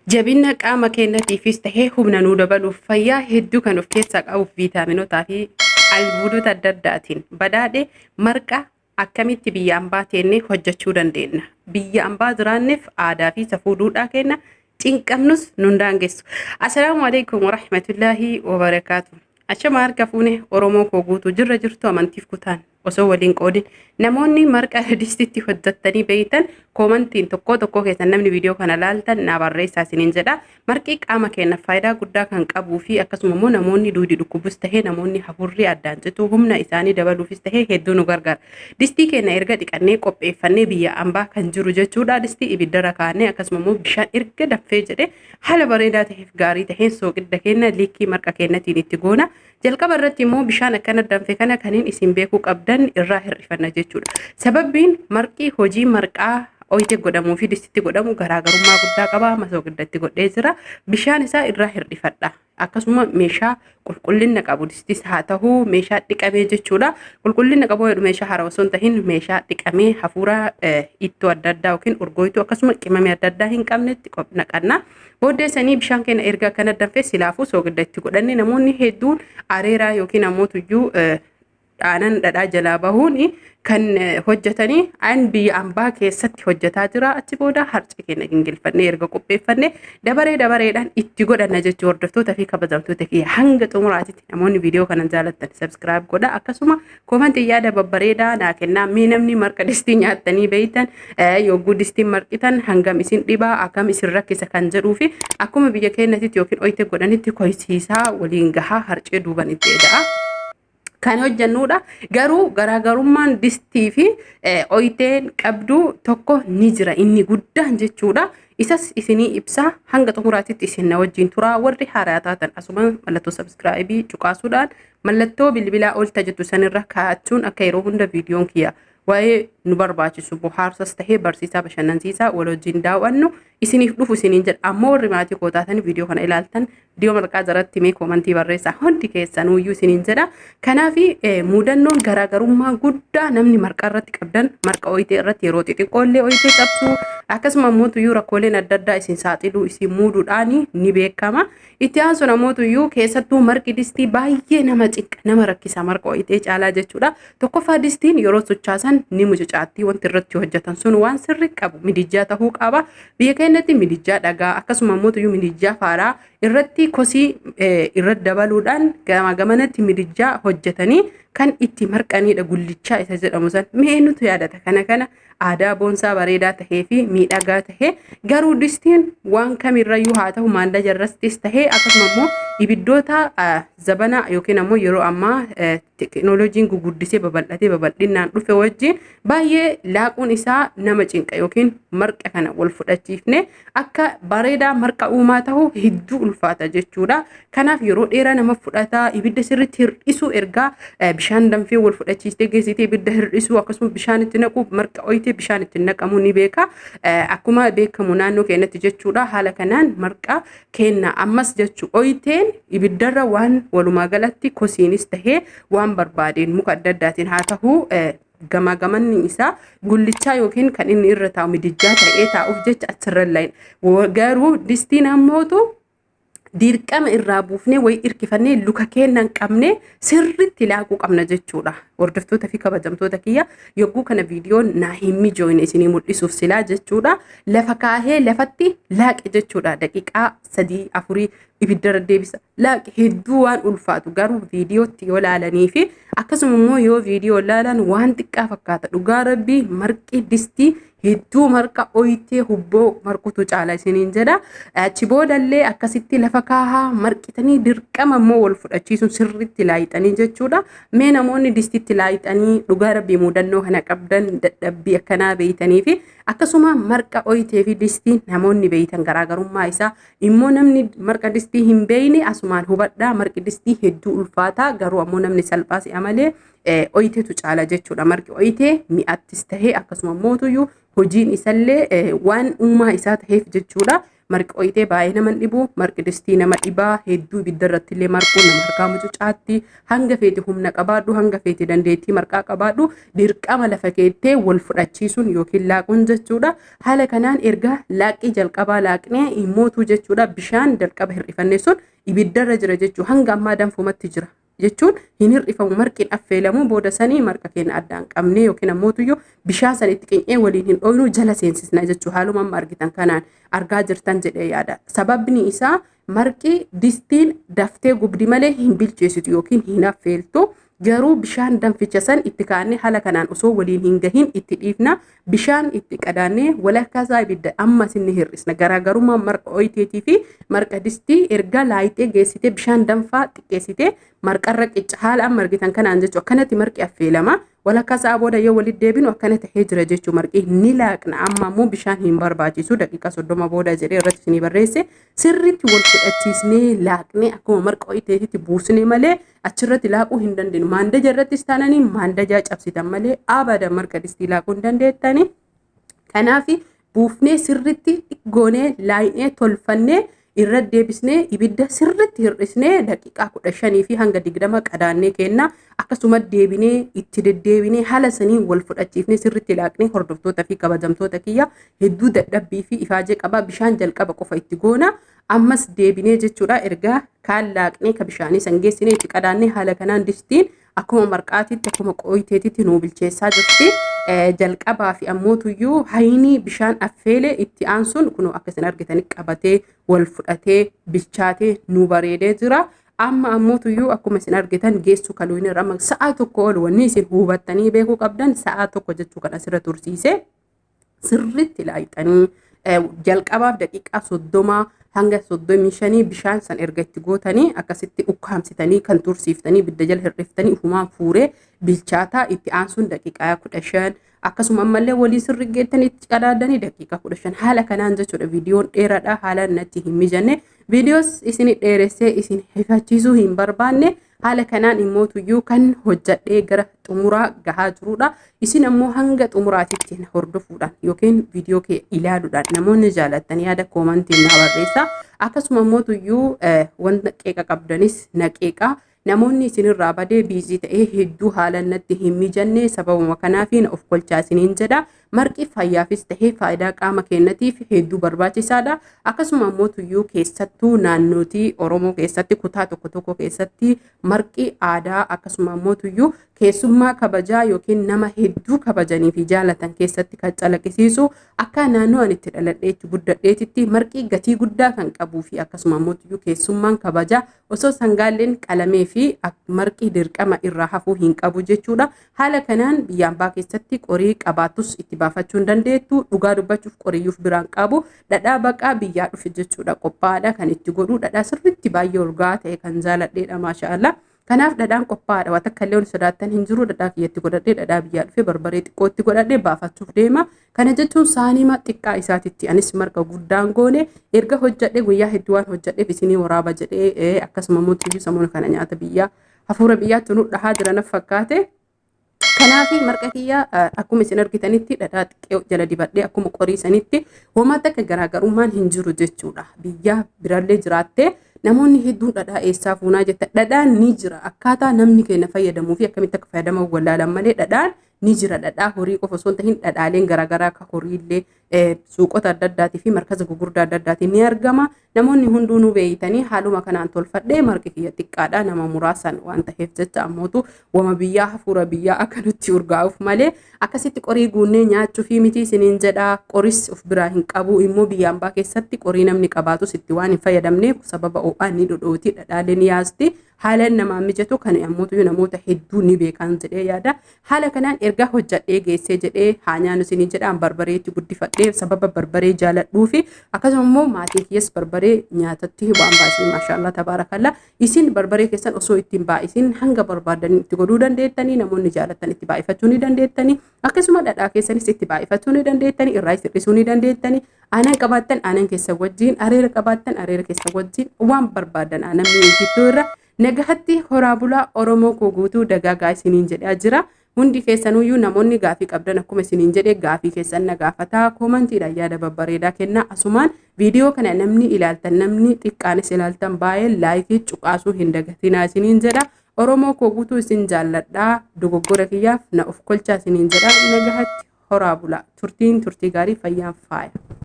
Jabina qaama keenyatiifis tahee humna nuu dabaluuf fayyaa hedduu kan of keessaa qabuuf viitaaminotaa fi albuudota adda addaatiin badhaadhe marqa akkamitti biyya ambaa teennee hojjechuu dandeenya? Biyya ambaa jiraanneef aadaa fi safuu duudhaa keenya cinqabnus nun daangessu. Assalaamu alaikum warahmatullaahi wabarakaatu. Achama harka fuune Oromoo koo guutuu jirra jirtu amantiif kutaan osoo waliin qoodin namoonni marqa distitti hojjettanii beeytan koomantiin tokko tokko keessan namni viidiyoo kana laaltan naa barreessaa isiniin jedha. Marqi qaama keenyaaf faayidaa guddaa kan qabuu fi akkasuma immoo namoonni duudi dhukkubus tahee namoonni hafurrii addaan cituu humna isaanii dabaluufis tahee hedduu nu gargaara. Distii keenya erga dhiqannee qopheeffannee biyya ambaa kan jiru jechuudha. Distii ibiddarra kaa'annee akkasuma immoo bishaan erga danfee jedhee haala bareedaa ta'eef gaarii taheen sooqidda keenya liikii marqa keenyatiin itti goona. Jalqaba irratti immoo bishaan akkana danfe kana kaniin isin beekuu qabdan irraa hir'ifanna jechuudha. Sababbiin marqi hojii marqaa oyite godhamuu fi distitti godhamu garaagarummaa guddaa qaba. Amma sooqiddatti godhee jira. Bishaan isaa irraa hir'ifadha. Akkasuma meeshaa qulqullina qabu distis haa ta'u meeshaa dhiqamee jechuudha. Qulqullina qabu jedhu meeshaa haaraa osoo hin tahin meeshaa dhiqamee hafuura ittoo adda addaa yookiin urgooytuu akkasuma qimamee adda addaa hin qabnetti naqanna. Booddee sanii bishaan keenya erga akkana danfee silaafuu soogidda itti godhanne namoonni hedduun areeraa yookiin ammoo tuyyuu aanan dhadhaa jalaa bahuun kan hojjetanii an biyya ambaa keessatti hojjetaa jira. Achi booda harcee keenya gingilfannee erga qopheeffanne dabaree dabareedhaan itti godhanna jechuu hordoftoota fi kabajamtoota kiyya hanga xumuraatitti namoonni viidiyoo kana jaalattan subscribe godha. Akkasuma koomantii yaada babbareedaa naa kennaa. Mee namni marqa distii nyaattanii beeytan yogguu distiin marqitan hangam isin dhibaa akkam isin rakkisa kan jedhuu fi akkuma biyya keenyatti yookiin oyite godhanitti koysiisaa waliin gahaa harcee duuban itti eda'a. Kan hojjannudha. Garuu garaagarummaan distii fi oyiteen qabdu tokko ni jira inni guddaan jechuudha. Isas isinii ibsaa hanga xumuraatitti isin na wajjin turaa warri haaraa taatan asuma mallattoo subscribe cuqaasuudhaan mallattoo bilbilaa ol tajettu sanirra kaa'achuun akka yeroo hunda viidiyoon kiyya waa'ee nu barbaachisu bohaarsas tahee barsiisaa bashannansiisaa wal wajjin daawwannu isiniif dhufu isiniin jedha. Ammoo warri maatii koo taatan viidiyoo kana ilaaltan viidiyoo marqaa jalatti mee koomantii barreessaa hundi keessanuyyuu isiniin jedha. Kanaaf mudannoon garaagarummaa guddaa namni marqaa irratti qabdan marqa oyitee irratti yeroo xixiqqoo illee oyitee cabsuu akkasuma ammoo tuyyuu rakkooleen adda addaa isin saaxiluu isin muuduudhaan ni beekama. Itti aansuun ammoo tuyyuu keessattuu marqi distii baay'ee nama cinqa nama rakkisa marqa oyitee caalaa jechuudha. Tokkoffaa distiin yeroo sochaasan ni mucucaatti wanti irratti hojjetan sun waan sirri qabu midijjaa ta'uu qaba. Biyya keenyatti midijjaa dhagaa akkasuma ammoo tuyyuu midijjaa faaraa irratti kosii irratti dabaluudhaan gama gamanatti midijjaa hojjetanii kan itti marqanidha gullichaa isa jedhamu san. Mee eenyutu yaadata kana kana aadaa boonsaa bareedaa tahee fi miidhagaa tahee garuu distiin waan kamirrayyuu haa ta'u maandaja irrattis tahee akkasuma immoo ibiddoota zabana yookiin ammoo yeroo ammaa teekinooloojiin guguddisee babal'atee babal'inaan dhufe wajjin baay'ee laaquun isaa nama cinqa yookiin marqa kana wal fudhachiifne akka bareedaa marqa uumaa ta'u hedduu ulfaata jechuudha. Kanaaf yeroo dheeraa nama fudhata ibidda sirriitti hir'isuu ergaa bishaan danfee wal fudhachiistee geessitee ibidda hir'isuu akkasuma bishaan itti naquu marqa oyitee bishaan itti naqamuu ni beeka. Akkuma beekamu naannoo keenyatti jechuudha haala kanaan marqa kenna ammas jechuu oyiteen ibiddarra waan walumaa galatti kosiinis tahee waan barbaadeen muka adda addaatiin haa ta'u gama gamanni isaa gullichaa yookiin kan inni irra taa'u midijjaa ta'ee taa'uuf jecha achirra layin. Garuu distiin ammootu dirqama irraa buufnee wayii irkifannee luka keenya hin qabne sirriitti laaquu qabna jechuudha. Hordoftoota fi kabajamtoota kiyya yogguu kana viidiyoon naa hin mijoone isinii mul'isuuf silaa jechuudha. Lafa kaahee lafatti laaqe jechuudha. Daqiiqaa 3 4 ibiddarra deebisa. Laaqe hedduu waan ulfaatu garuu viidiyootti yoo laalanii fi akkasuma immoo yoo viidiyoo laalan waan xiqqaa fakkaata. Dhugaa rabbii marqi distii hedduu marqa oyitee hubboo marqutu caala isiniin jedha. Achi boodallee akkasitti lafa kaahaa marqitanii dirqama immoo wal fudhachiisuun sirriitti laayixanii jechuudha. Mee namoonni distitti laayixanii dhugaa rabbii mudannoo kana qabdan dadhabbii akkanaa beeytanii fi akkasuma marqa oyitee fi distii namoonni beeytan garaagarummaa isaa immoo namni marqa distii hin beeyne asumaan hubadhaa marqi distii hedduu ulfaataa garuu ammoo namni salphaa si'a malee oyiteetu caala jechuudha. Marqi oyitee mi'attis tahee akkasuma mootuyyuu hojiin isallee waan uumaa isaa taheef jechuudha. Marqi ooyitee baay'ee nama dhibu, marqi distii nama dhibaa, hedduu ibidda irratti illee marquu nama harkaa mucucaatti. Hanga feeti humna qabaadhu, hanga feeti dandeettii marqaa qabaadhu, dirqama lafa keettee wal fudhachiisuun yookiin laaquun jechuudha. Haala kanaan erga laaqii jalqabaa laaqnee immootuu jechuudha, bishaan jalqaba hir'ifannee sun ibiddarra jira jechuu, hanga ammaa danfumatti jira jechuun hin hir'ifamu. Marqiin affeelamu booda sanii marqa keenya addaan qabnee yookiin ammootuyyuu bishaan san itti qincee waliin hin dhoynu, jala seensisna jechuu, haaluma amma argitan kanaan argaa jirtan jedhee yaada. Sababni isaa marqi distiin daftee gubdi malee hin bilcheessitu yookiin hin affeeltu. Garuu bishaan danficha san itti kaa'annee haala kanaan osoo waliin hin gahin itti dhiifna. Bishaan itti qadaannee walakkaa isaa ibidda ammas inni hir'isna. Garaagarummaan marqa ooyiteetii fi marqa distii, erga laayitee geessitee bishaan danfaa xiqqeessitee marqarra qicca, haala amma argitan kanaan jechuudha. Akkanatti marqi affeelama. Walakkaa sa'a booda yoo walitti deebinu akkana tahee jira jechuudha. Marqi ni laaqna. Amma immoo bishaan hin barbaachisu, daqiiqaa 30 booda jedhee irratti isinii barreesse. Sirriitti wal fudhachiisnee laaqnee akkuma marqa ooyiteetitti buusnee malee achirratti laaquu hin dandeenyu. Maandaja irrattis taananii maandajaa cabsitan malee abada marqa distii laaquu hin dandeettani. Kanaaf buufnee sirriitti goonee laayinee tolfannee irra deebisnee ibidda sirriitti hir'isnee daqiiqaa 15 fi hanga 20 qadaannee kenna. Akkasuma deebinee itti deddeebinee haala sanii wal fudhachiifnee sirriitti laaqnee, hordoftoota fi kabajamtoota kiyya, hedduu dadhabbii fi ifaajee qaba. Bishaan jalqaba qofa itti goona. Ammas deebinee jechuudha, erga kaan laaqnee ka bishaanii san geessinee itti qadaannee, haala kanaan distiin akkuma marqaatitti akkuma qooyiteetitti nuu bilcheessaa jirti. Jalqabaa fi ammootuyyuu hayinii bishaan affeele itti aansuun kunoo akka isin argitanii qabatee wal fudhatee bilchaatee nu bareedee jira. Amma ammootuyyuu akkuma isin argitan geessu kaluun irra amma sa'a 1 ol, wanni isin hubattanii beekuu qabdan sa'a 1 jechuu kan asirra tursiise, sirriitti laayixanii jalqabaaf daqiiqaa 30 hanga 35 bishaan san erga itti gootanii akkasitti ukkaamsitanii kan tursiiftanii ibidda jala hir'iftanii ufumaan fuuree bilchaataa. Itti aansuun daqiiqaa 15, akkasuma ammallee walii sirri geettanii itti qadaadanii daqiiqaa 15, haala kanaan jechuudha. Viidiyoon dheeraadha, haalaan natti hin mijanne, viidiyoos isin dheeressee isin hifachiisuu hin barbaanne. Haala kanaan immootuyyuu kan hojjadhee gara xumuraa gahaa jirudha. Isin ammoo hanga xumuraatitti hordofuudhaan yookiin viidiyoo kee ilaaluudhaan namoonni jaalattan yaada koomantiin na barreessa. Akkasuma immootuyyuu wanta qeeqa qabdanis na qeeqa. Namoonni isinirraa badee biizii ta'ee hedduu haala natti hin mijanne, sababuma kanaafi na of kolchaa isiniin jedha. Marqi fayyaafis tahee faayidaa qaama keenyatiif hedduu barbaachisaadha. Akkasuma ammoo tuyyuu keessattuu naannootii Oromoo keessatti kutaa tokko tokko keessatti marqi aadaa, akkasuma ammoo tuyyuu keessummaa kabajaa yookiin nama hedduu kabajanii fi jaalatan keessatti kan calaqqisiisu. Akka naannoo ani itti dhaladheetti guddadheetitti marqi gatii guddaa kan qabuu fi akkasuma ammoo tuyyuu keessummaan kabajaa osoo sangaalleen qalamee fi marqi dirqama irraa hafuu hin qabu jechuudha. Haala kanaan biyya ambaa keessatti qorii qabaattus itti baafachuu hin dandeettu. Dhugaa dubbachuuf qoriyyuuf biraan qabu, dhadhaa baqaa biyyaa dhufe jechuudha qophaa'aadha kan itti godhu. Dhadhaa sirriitti baay'ee urgaa ta'e kan jaaladheedha, maasha'Allah. Kanaaf dhadhaan qophaa'aadha. Waan takka illee ol sodaattan hin jiru. Dhadhaa kiyyatti godhadhee, dhadhaa biyyaa dhufe barbaree xiqqootti godhadhee baafachuuf deema. Kana jechuun saaniima xiqqaa isaatitti anis marqa guddaan goone. Erga hojjedhe guyyaa hedduu waan hojjedheef isinii waraaba jedhee, akkasuma immoo tuyyuu sammuu kana nyaata biyyaa hafuura biyyaatti nu dhahaa jira na fakkaate. Kanaaf marqa kiyya akkuma isin argitanitti dhadhaa xiqqee jala dibadhee akkuma qorii sanitti, homaa takka garaagarummaan hin jiru jechuudha. Biyya birallee jiraattee namoonni hedduun dhadhaa eessaa fuunaa jetta. Dhadhaan ni jira, akkaataa namni keenya fayyadamuu fi akkamitti akka fayyadaman wallaalan malee dhadhaan ni jira. Dhadhaa horii qofa osoo hin tahin dhadhaaleen garaagaraa akka horiillee suuqota adda addaatii fi markaza gurguddaa adda addaatiin ni argama. Namoonni hunduu nu beeytanii haaluma kanaan tolfadhee marqi kiyya xiqqaadha, nama muraasan waan ta'eef jecha ammootu wama biyyaa hafuura biyyaa akka nutti urgaa'uuf malee akkasitti qorii guunnee nyaachuu fi miti isiniin jedha. Qoris of biraa hin qabu, immoo biyya ambaa keessatti qorii namni qabaatus itti waan hin fayyadamneef sababa ho'aan ni dhodhooti, dhadhaalee ni yaasti. Haalaan namaan mijatu kan ammootu namoota hedduu ni beekan jedhee yaada. Haala kanaan erga hojjadhee geessee jedhee haa nyaannu isinii jedhaan barbareetti guddifadhee, sababa barbaree jaaladhuu fi akkasuma immoo maatiin kiyyas barbaree nyaatatti waan baay'isan, maashaallah tabaarakalla. Isin barbaree keessan osoo ittiin baay'isin hanga barbaadanii itti godhuu dandeettanii, namoonni jaalatan itti baay'ifachuu ni dandeettanii, akkasuma dhadhaa keessanis itti baay'ifachuu ni dandeettanii, irraa hir'isuu ni dandeettanii. Aanan qabaattan aanan keessa wajjin, areera qabaattan areera keessa wajjin, waan barbaadan aanan mi'eessituu irra nagahatti horaa bulaa. Oromoo koo guutuu dagaagaa isiniin jedhaa jira. Hundi keessanuyyuu namoonni gaafii qabdan, akkuma isiniin jedhe, gaafii keessan na gaafataa, koomantiidhaan yaada babbareedaa kennaa. Asumaan viidiyoo kana namni ilaaltan, namni xiqqaanis ilaaltan baay'ee laayikii cuqaasuu hin dagatinaa isiniin jedha. Oromoo koo guutuu isin jaalladhaa, dogoggora kiyyaaf na of kolchaa isiniin jedha. Nagahatti horaa bulaa. Turtiin turtii gaarii, fayyaan faaya.